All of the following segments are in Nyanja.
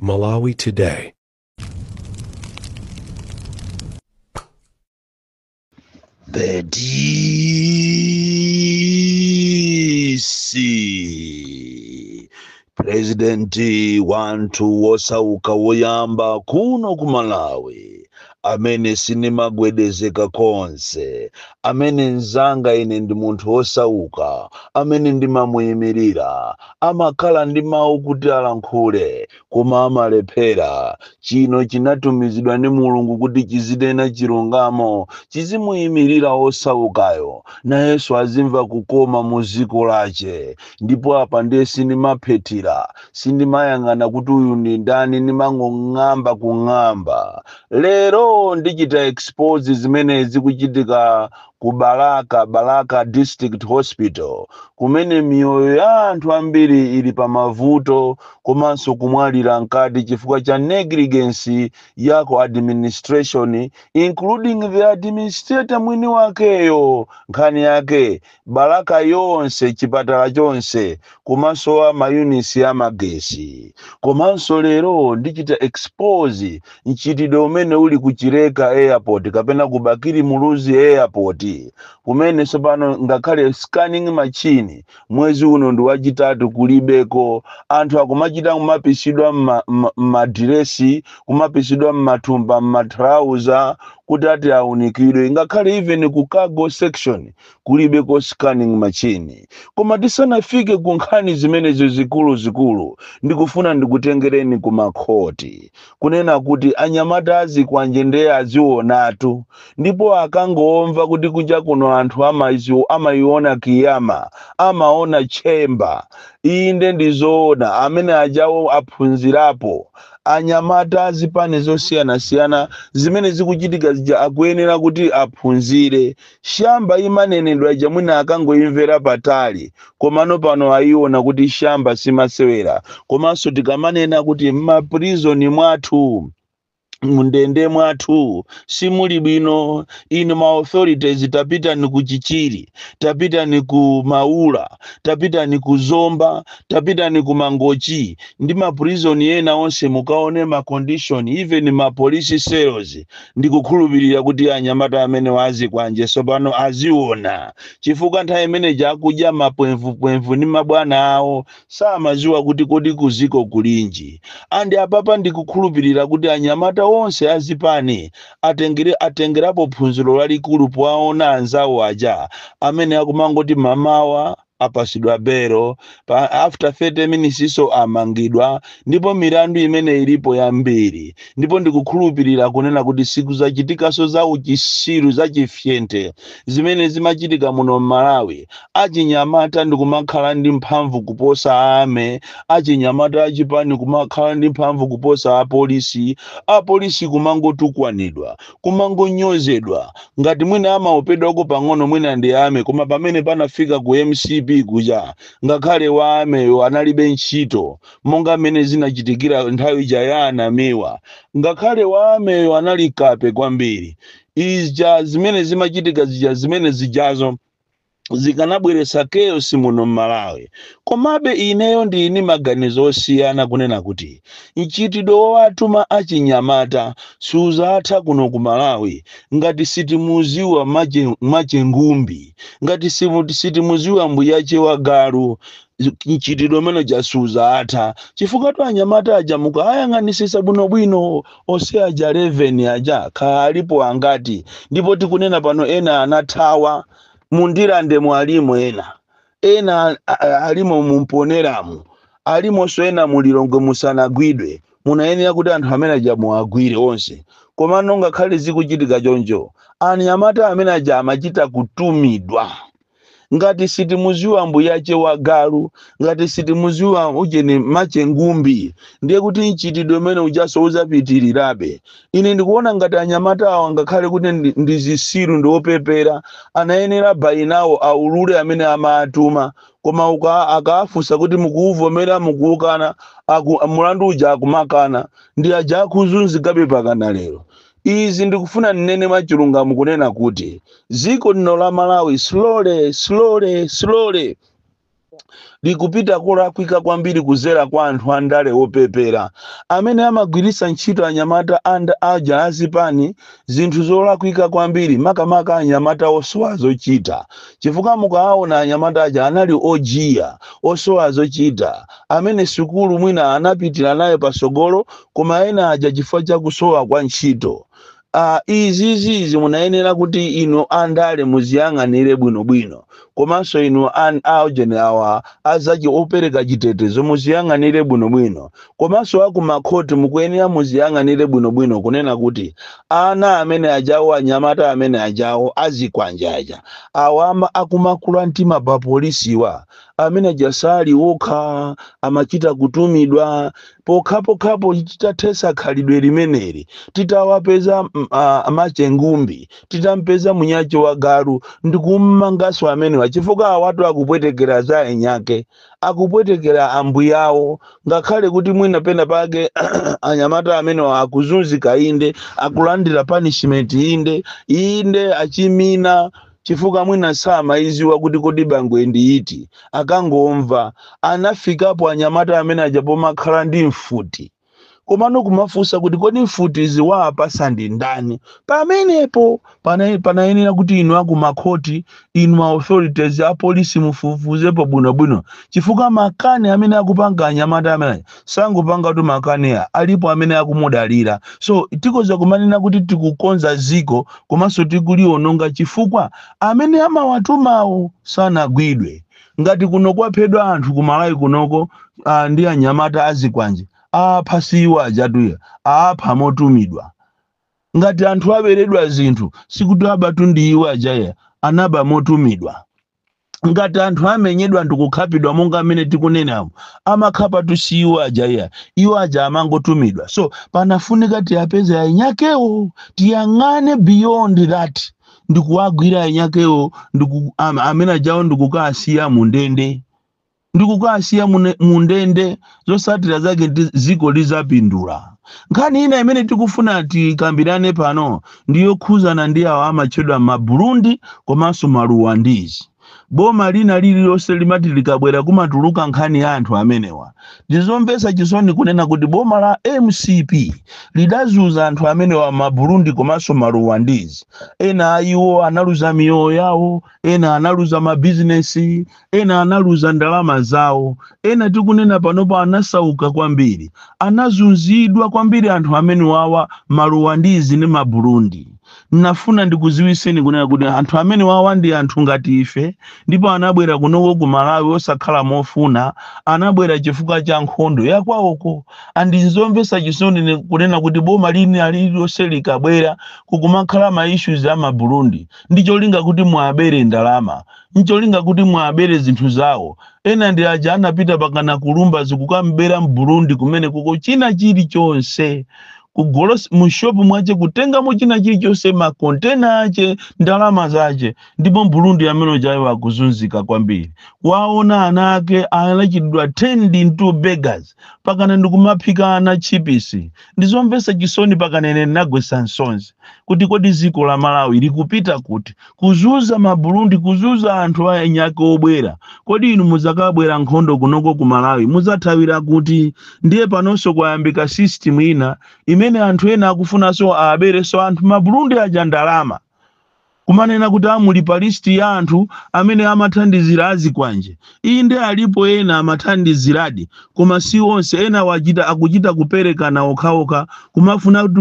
Malawi Today. The DC President wanthu wosauka woyamba kuno ku Malawi, amene sinimagwedezeka konse, amene mzanga ine ndi munthu wosauka amene ndimamuyimirira, amakhala ndi mawu kuti alankhule koma amalephera. Chino chinatumizidwa ndi Mulungu kuti chizinena chilungamo, chizimuyimirira osaukayo, nayenso azimva kukoma mu dziko lache. Ndipo apa ndiye sindimaphethira, sindimayang'ana kuti uyu ndi ndani, ndimangong'amba kung'amba. Lero ndichita expose zimene zikuchitika ku Balaka, Balaka District Hospital, kumene miyoyo ya anthu ambiri ili pa mavuto komanso kumwalira mkati chifukwa cha negligence yako administration, including the administrator mwini wakeyo. Nkhani yake Balaka yonse, chipatala chonse, komanso ma units amagesi. Komanso lero ndichita expose mchitidwe umene uli ku Chileka Airport kapena ku Bakili Muluzi Airport, kumene tsopano ngakhale scanning machine mwezi uno ndi wachitatu kulibeko. Anthu akumachita kumapisidwa mmadiresi, kumapisidwa mmathumba, mmatrauza kuti ati aunikidwe. Ngakhale even ku cargo section kulibeko scanning machine. Koma tisanafike ku nkhani zimenezo zikulu zikulu, ndikufuna ndikutengereni ku makhoti, kunena kuti anyamata azikwanje ndiye azionatu, ndipo akangomva kuti kunja kuno anthu amayiona kiyama, amaona chemba. Inde, ndizoona, amene ajawo aphunzirapo. Anyamata azipani zosiyanasiyana zimene zikuchitika zija akuyenera kuti aphunzire. Shamba imanenedwa ija mwina akangoimvera patali, komano pano ayiona kuti shamba simasewera. Komanso tikamanena kuti m'maprizoni mwathu, mundende mwathu simuli bwino, inu ma authorities, tapitani ku Chichiri, tapitani ku Maula, tapitani ku Zomba, tapitani ku Mangochi ndi ma prison ena onse, mukaone ma condition, even ma police cells. Ndikukhulupirira kuti anyamata amene wazikwanje sopano aziona, chifukwa nthawi imeneji akudya mapwemvupwemvu ndi mabwana awo samaziwa kuti kodi kuziko kulinji. Andi apapa ndikukhulupirira kuti anyamata onse azipani atengerapo phunziro lalikulu powaona anzawo aja amene akumangoti mamawa apasidwa belo, pa after 30 minutes iso amangidwa, ndipo milandu imene ilipo yambiri. Ndipo ndikukhulupirira kunena kuti sikuzachitikaso za uchisiru zachifyente zimene zimachitika muno m'Malawi, achinyamata ndikumakhala ndi mphamvu kuposa ame achinyamata achipani, kumakhala ndi mphamvu kuposa apolisi, apolisi kumangotukwanidwa, kumangonyozedwa. Ngati mwina amaopedwako pang'ono mwina ndi ame, koma pamene panafika ku MCP kuja ngakhale wa ameyo analibe ntchito, monga mmene zinachitikira nthawi ija ya anamiwa, ngakhale wa ameyo anali kape kwambiri. Ija zimene zimachitika zija, zimene zijazo zikanabweretsa chaos muno m'Malawi. Komabe ineyo ndini maganizo osiyana, kunena kuti mchitidwe wowatuma achinyamata suzatha kuno ku Malawi ngati sitimuziwa machengumbi, ngati sitimuziwa mbuyache wa galu. Mchitidwe umene jasuzatha, chifukwa tu anyamata aja mukayang'anisisa bwinobwino onse aja 11 aja kha alipo angati? Ndipo tikunena pano ena anathawa mundirande, mwalimo ena, ena alimo mumponeramu, alimonso ena mulilongwe musanagwidwe. Munayenera kuti anthu amene aja muagwire onse. Komano ngakhale zikuchitika choncho, anyamata amene aja amachita kutumidwa. Ngati sitimuziwa mbuyache wa galu, ngati sitimuziwa ujeni machengumbi, ndiye kuti mchitidwe umene ujaso uzapitirirabe. Ine ndikuona ngati anyamata awa, ngakhale kuti ndi zisiru, ndi opepera, anayenera by now aulule amene amatuma. Koma akaafunsa kuti mukuuvomera, mukuukana, mulandu uja akumakana, ndi aja akuzunzikabe pakana lero. Izi ndikufuna nnene mwachilungamo kunena kuti dziko lino la Malawi slowly, slowly, slowly. Likupita kolakwika kwambiri kuzera kwa anthu andale opepera amene amagwiritsa ntchito anyamata aja azipani zinthu zolakwika kwambiri, makamaka anyamata osowa zochita, chifukwa mukawaona anyamata aja anali ojiya, osowa zochita, amene sukulu mwina anapitira nayo pasogolo, koma ena aja chifukwa chakusowa kwa ntchito. Izizizi munayenera kuti inu andale muziyang'anire bwinobwino, komanso inu aujeni awa azachi opereka chitetezo muziyang'anire bwinobwino, komanso akumakhoti mukuyenera muziyang'anire bwinobwino, kunena kuti ana amene ajawo, anyamata amene ajawo azikwanja aja awa akumakula mtima pa polisiwa, amene aja sali okha, amachita kutumidwa. Pokhapokhapo titathesa khalidwe limeneli, titawapeza machengumbi, titampeza munyache wa galu ndikummangaso amenewa, chifukwa awatu akupwetekera za enyake, akupwetekera ambuyawo. Ngakhale kuti mwina pena pake anyamata amenewa akuzunzika, inde, akulandira punishment, inde, inde, achimina, chifukwa mwina samaiziwa kuti kodi Bangwe ndi iti. Akangomva anafikapo anyamata amene aja pomakhala ndi mfuti, komano kumafunsa kuti kodi mfuti ziwapasa ndi ndani? Pamenepo panayenera kuti inu akumakhoti, inu authorities apolisi, mufufuzepo bwinobwino, chifukwa makani amene akupanga anyamata amene sangopanga tu makani, alipo amene akumudalira. So tikoza kumanena kuti tikukonza ziko komanso tikuliononga, chifukwa amene amawatumawo sanagwidwe. Ngati kuno kwaphedwa anthu kumalawi kunoko ndi anyamata azikwanje, apha siwo ajatuya, apha motumidwa. Ngati anthu aberedwa zinthu, sikuti abatu ndi iwo ajaya, anaba motumidwa. Ngati anthu amenyedwa ndikukhapidwa monga amene tikunenamo, amakhapa tu iwo aja, iwo aja amangotumidwa. So panafunika tiyapeze ainyakewo, tiyang'ane beyond that ndikuwagwira ainyakewo amene ajawo ndikukasiya mundende, ndikukasiya mundende. Zosatira zake ndi ziko lizapindula. Nkhani ina imene tikufuna tikambirane pano ndiyokhuzana ndi awo amatchedwa Maburundi komanso Maruwandizi. Boma lina lililonse limati likabwera kumatuluka nkhani ya anthu amenewa. Ndizomvetsa chisoni kunena kuti boma la MCP lidazunza anthu amenewa, Maburundi komanso Maruwandizi. Ena a iwo analuza miyoyo yawo, ena analuza mabizinesi, ena analuza ndalama zawo, ena tikunena panopo anasauka kwambiri, anazunzidwa kwambiri anthu amene wawa, Maruwandizi ndi Maburundi. Nafuna ndikuziwiseni kunena kuti anthu amene wawa ndi anthu ngati ife, ndipo anabwera kunoko ku Malawi osakhala mofuna, anabwera chifukwa cha nkhondo yakwawoko. Andizomvetsa chisoni kunena kuti boma lina lililonse likabwera kukumakhala ma issues a Maburundi, ndi cholinga kuti mwabere ndalama, ncholinga kuti mwabere zinthu zawo. Ena ndi aja anapita pakana kulumba zikukambera Mburundi kumene kuko china chilichonse kugolos mushopu mwache, kutengamo china chilichonse, makontena ache, ndalama zache. Ndipo Mburundi amene jayo akuzunzika kwambiri, waona ana ake anachitidwa turned into beggars, pakana ndikumaphika ana chipisi. Ndizomvetsa chisoni, pakanene ndinagwetsa msozi kuti kodi ziko la Malawi likupita kuti? Kuzuza Maburundi, kuzuza anthu anyake obwera. Kodi inu muzakabwera nkhondo kunoko ku Malawi muzathawira kuti? Ndiye panonso kwayambika system ina imene anthu ena akufunanso abereso anthu Maburundi aja ndalama, kumanena kuti amuli pa list ya anthu amene amathandizira azikwanje. Inde, alipo ena amathandiziradi, koma si onse. Ena wachita akuchita kuperekana okhaokha, kumafuna kuti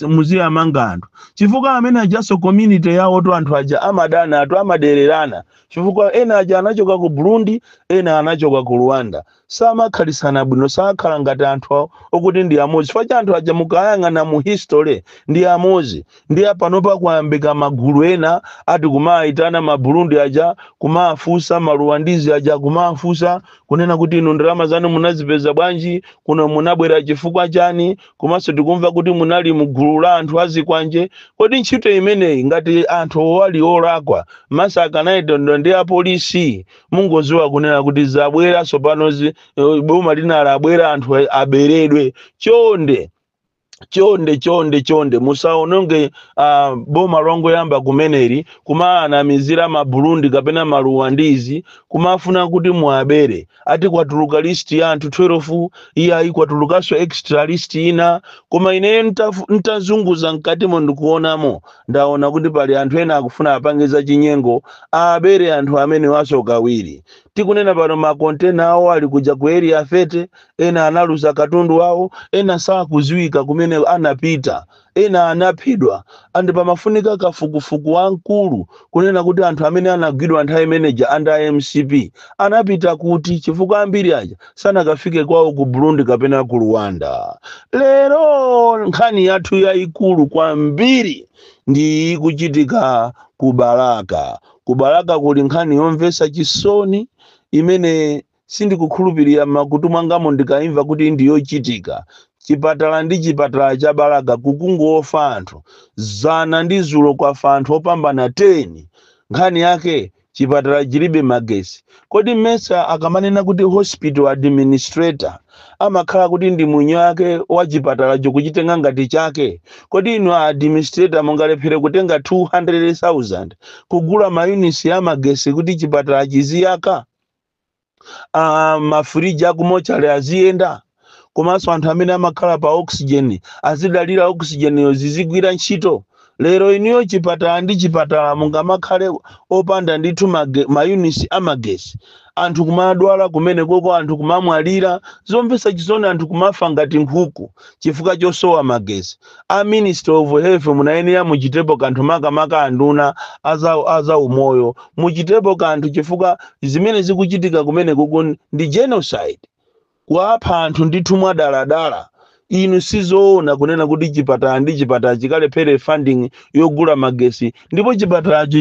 muziyamanga anthu, chifukwa amene ajaso community yawo to anthu aja amadana, atu amadererana, chifukwa ena aja anachoka ku Burundi, ena anachoka ku Rwanda, samakhalisana bwino, sakhala ngati anthu okuti ndi amodzi, chifukwa cha anthu aja mukayang'ana mu history ndi amodzi. Ndiye panopa kwayambika magulu ena ati kumayitana Maburundi aja, kumafunsa Maruwandizi aja, kumafunsa kunena kuti inu ndalama zanu munazipeza bwanji? Kuno munabwera chifukwa chani? Komanso tikumva kuti munali mugulu la anthu azikwanje. Kodi ntchito imeneyi, ngati anthu owali olakwa masa akanayitondwa ndi apolisi? Mungoziwa kunena kuti zabwera sopano, boma lina labwera, anthu aberedwe. Chonde. Chonde, chonde, chonde, musaononge boma longoyamba kumeneli kumaanamizira ma Burundi kapena ma Rwandese kumafuna kuti muabere. Ati kwatuluka list ya anthu 12, iyayi, kwatulukanso extra list ina. Koma ineyo ntazunguza mkatimo ndikuonamo, ndaona kuti pali anthu ena akufuna apange za chinyengo, abere anthu amene waso kawiri. Tikunena pano, makontena awo ali kuja ku Area 30. Ena analuza katundu awo, ena sakuziwika kumene anapita, ena anaphedwa. And pamafunika kafukufuku wamkulu kunena kuti anthu amene anagwidwa nthawi imeneja under MCP anapita kuti, chifukwa ambiri aja sanakafike kwawo ku Burundi kapena ku Rwanda. Lero nkhani yathu yayikulu kwambiri ndi ikuchitika ku Balaka. Ku Balaka kuli nkhani yomvetsa chisoni imene sindikukhulupirira makutu mwangamo ndikaimva kuti ndiyochitika. Chipatala ndi chipatala cha Balaka kukungofa anthu. Zana ndi zulo kwafa anthu opambana 10. Nkhani yake, chipatala chilibe magesi. Kodi mmesa akamanena kuti hospital administrator amakhala kuti ndi mwini wake wa chipatalacho, kuchitenga ngati chake? Kodi inu a administrator mungalephere kutenga 200,000 kugula ma units ya magesi kuti chipatala chiziyaka, mafriji akumochale aziyenda, komanso anthu amene amakhala pa oxygen azidalira oxygen yo zizigwira ntchito? Lero inuyo chipatala ndi chipatala mungamakhale opanda ndithu ma units amagesi, anthu kumadwala kumene koko, anthu kumamwalira zomvetsa chisoni, anthu kumafa ngati nkhuku chifukwa chosowa magesi? A Minister of Health, munayenera muchitepo kanthu, makamaka anduna aza umoyo, muchitepo kanthu chifukwa zimene zikuchitika kumene koko ndi genocide, kuapha anthu ndithu mwadaladala. Inu, sizoona kunena kuti chipatala ndi chipatala chikalephere funding yogula magesi. Ndipo chipatalacho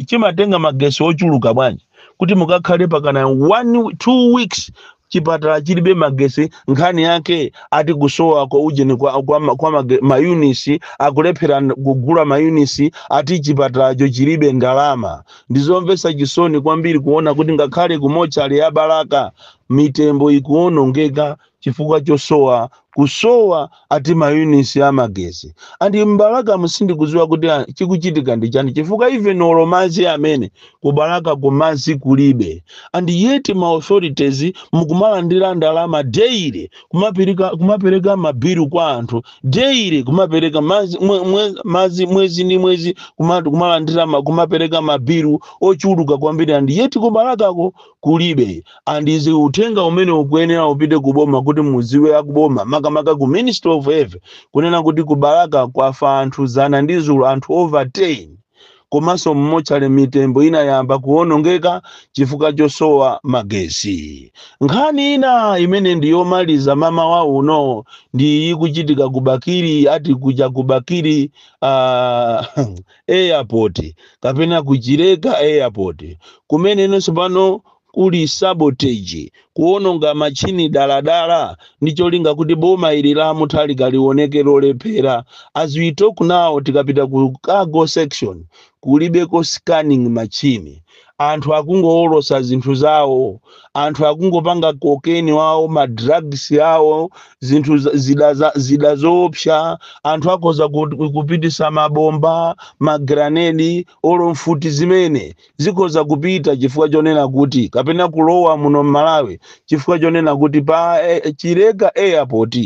chimatenga magesi ochuluka bwanji kuti mukakhale pakana 1, 2 weeks chipatala chilibe magesi? Nkhani yake ati kusowa kwa ujeni kwa ma units, akulephera kugula ma units, ati chipatalacho chilibe ndalama. Ndizomvetsa chisoni kwambiri kuona kuti ngakhale kumochali ya Balaka mitembo ikuonongeka chifukwa chosowa, kusowa ati ma units amagesi. And mBalaka musindikuziwa kuti chikuchitika ndi chani, chifukwa even olo madzi amene kuBalaka kumadzi kulibe, and yet ma authorities mukumalandira ndalama daily, kumapereka mabilu kwa anthu daily, kumapereka mazi, mazi mwezi ndi mwezi, kumalandira kumapereka mabilu ochuluka kwambiri, and yet kuBalakako kulibe. And izi uthenga umene ukuyenera upite kuboma kuti muziwe akuboma, makamaka ku Ministry of Health, kunena kuti kuBalaka kwafa anthu zana ndi zulo, anthu over 10, komanso mmochale mitembo inayamba kuwonongeka chifukwa chosowa magesi. Nkhani ina imene ndiyomaliza mamawa uno ndi ikuchitika ku Bakili, ati kuja ku Bakili Airport kapena kuchileka Airport, kumene inonso pano kuli sabotage, kuwononga machini daladala ndi cholinga kuti boma ili la Mutharika lioneke lolephera. As we talk now, tikapita ku cargo section kulibeko scanning machine. Anthu akungowolosa zinthu zawo, anthu akungopanga cocaine wawo, ma drugs awo, zinthu zida zoopsa. Anthu akhoza kupitisa mabomba, magranedi, olo mfuti zimene zikhoza kupita chifukwa chonena kuti, kapena kulowa muno mMalawi chifukwa chonena kuti pa Chileka Airport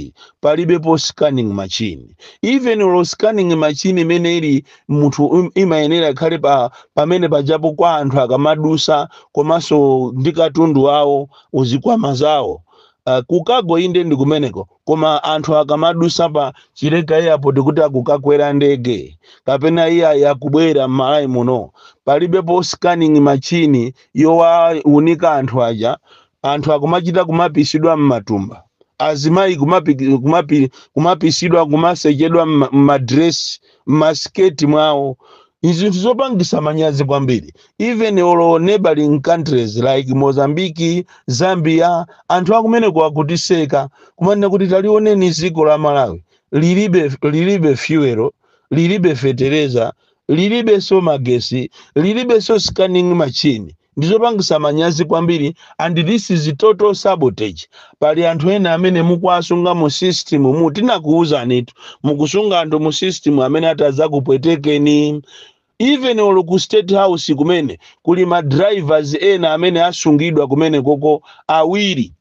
palibepo scanning machine. Even olo scanning machine imene ili munthu imayenera ikhale pa pamene pajapo kwa anthu akamadusa komanso ndi katundu wawo, uzikwama zawo, ku cargo inde ndi kumeneko, koma anthu akamadusa pa Chileka Airport kuti akukakwera ndege kapena iye akubwera m'Malawi muno, palibepo scanning machine yowaunika anthu aja. Anthu akumachita kumapisidwa m'matumba, azimayi kumapisidwa, kumasechedwa m'madresi, m'masiketi mwawo. Zinthu zopangisa manyazi kwambiri. Even olo neighboring countries like Mozambique, Zambia, anthu akumeneko akutiseka kumanena kuti talioneni dziko la Malawi, lilibe fuel, lilibe fetereza, lilibenso magesi, lilibenso scanning machine. Ndizopangisa manyazi kwambiri, and this is total sabotage. Pali anthu ena amene mukuwasunga mu system mu. Tinakuwuzanitu, mukusunga anthu mu system amene atazakupwetekeni. Even olo ku State House kumene kuli ma drivers ena amene asungidwa kumene koko awiri.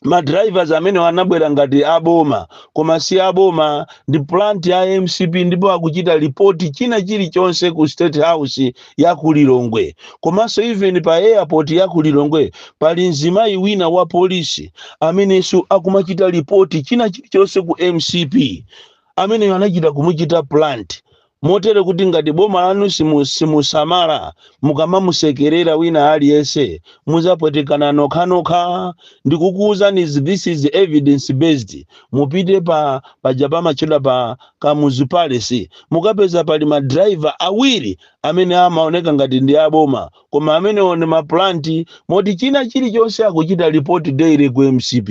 Ma drivers amene anabwera ngati aboma, koma si aboma, ndi plant ya MCP, ndipo akuchita report china chilichonse ku State House ya ku Lilongwe. Komanso even pa airport ya ku Lilongwe pali mzimayi wina wa polisi amenenso akumachita report china chilichonse ku MCP, amene anachita kumuchita plant. Motere kuti ngati boma lanu simusamala, mukamamusekerera wina aliyense, muzapwetekana nokhanokha. Ndikukuwuzani, this is evidence based. Mupite pa paja pamachedwa pa Kamuzu Palace, mukapeza pali ma driver awiri amene amaoneka ngati ndi aboma, koma amenewo ndi ma plant, moti china chilichonse akuchita report daily ku MCP.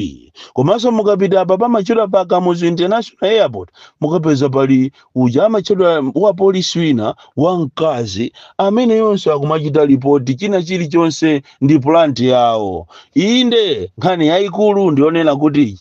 Komanso mukapita apa pamachedwa pa Kamuzu International Airport, mukapeza pali uja amachedwa wa polisi wina wamkazi amene yonse akumachita report china chilichonse, ndi plant yawo. Inde, nkhani yayikulu ndionena kuti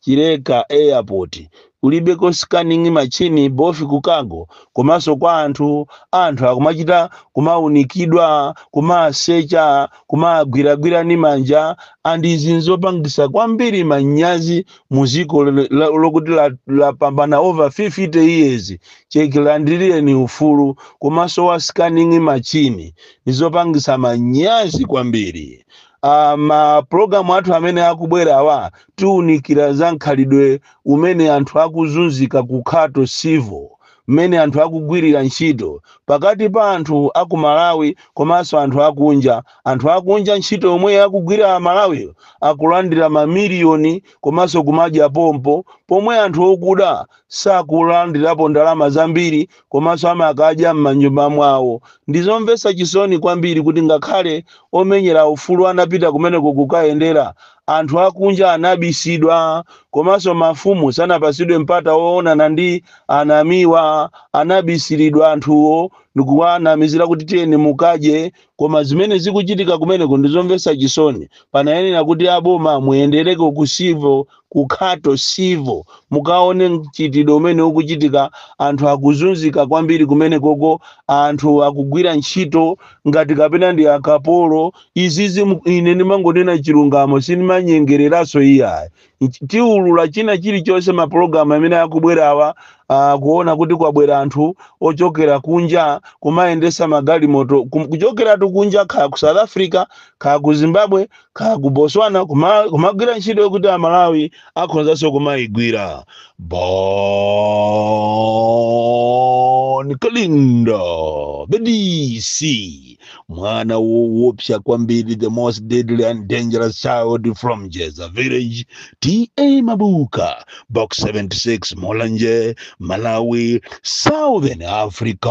Chileka Airport kulibeko scanning machine, both ku cargo komanso kwa anthu. Anthu akumachita kumaunikidwa, kumasecha, kumagwiragwira ni manja, and izi nzopangisa kwambiri manyazi muziko lokuti lapambana over 50 years chekilandirire ufulu. Komanso wa scanning machine, nizopangisa manyazi kwambiri. Mapulogalamu athu amene akubwera awa tiwunikira za nkhalidwe umene anthu akuzunzika ku Khato Civil, mmene anthu akugwirira ntchito pakati pa anthu aku Malawi komanso anthu akunja. Anthu akunja ntchito yomwe akugwira Amalawi akulandira mamiliyoni komanso kumadya pompo, pomwe anthu okuda sakulandirapo ndalama zambiri komanso amakadya m'manyumba mwawo. Ndizomvetsa chisoni kwambiri kuti ngakhale omenyera ufulu anapita kumeneko kukayendera, anthu akunja anabisidwa, komanso mafumu sanapasidwe mpata woonana ndi anamiwa. Anabisiridwa anthuwo ndikuwanamizira kuti tiyeni mukadye, koma zimene zikuchitika kumeneko ndizomvetsa chisoni. Panayenera kuti aboma muyendereko ku civil, ku Khato Civil, mukaone mchitidwe umene ukuchitika. Anthu akuzunzika kwambiri kumenekoko. Anthu akugwira ntchito ngati kapena ndi akapolo. Izizi ine ndimangonena chilungamo, sindimanyengereranso iyayi. Tiulula china chilichonse mapulogalamu amene akubwerawa, kuona kuti kwabwera anthu ochokera kunja kumayendesa magalimoto, kuchokeratu kunja, kaya ku South Africa, kaya ku Zimbabwe, kaya ku Botswana, kumagwira ntchito yokuti Amalawi akhozanso kumayigwira. Bon Kalindo, the DC, mwana woopsa kwambiri, the most deadly and dangerous child from Jeza Village, TA Mabuka, Box 76, Mulanje, Malawi, Southern Africa.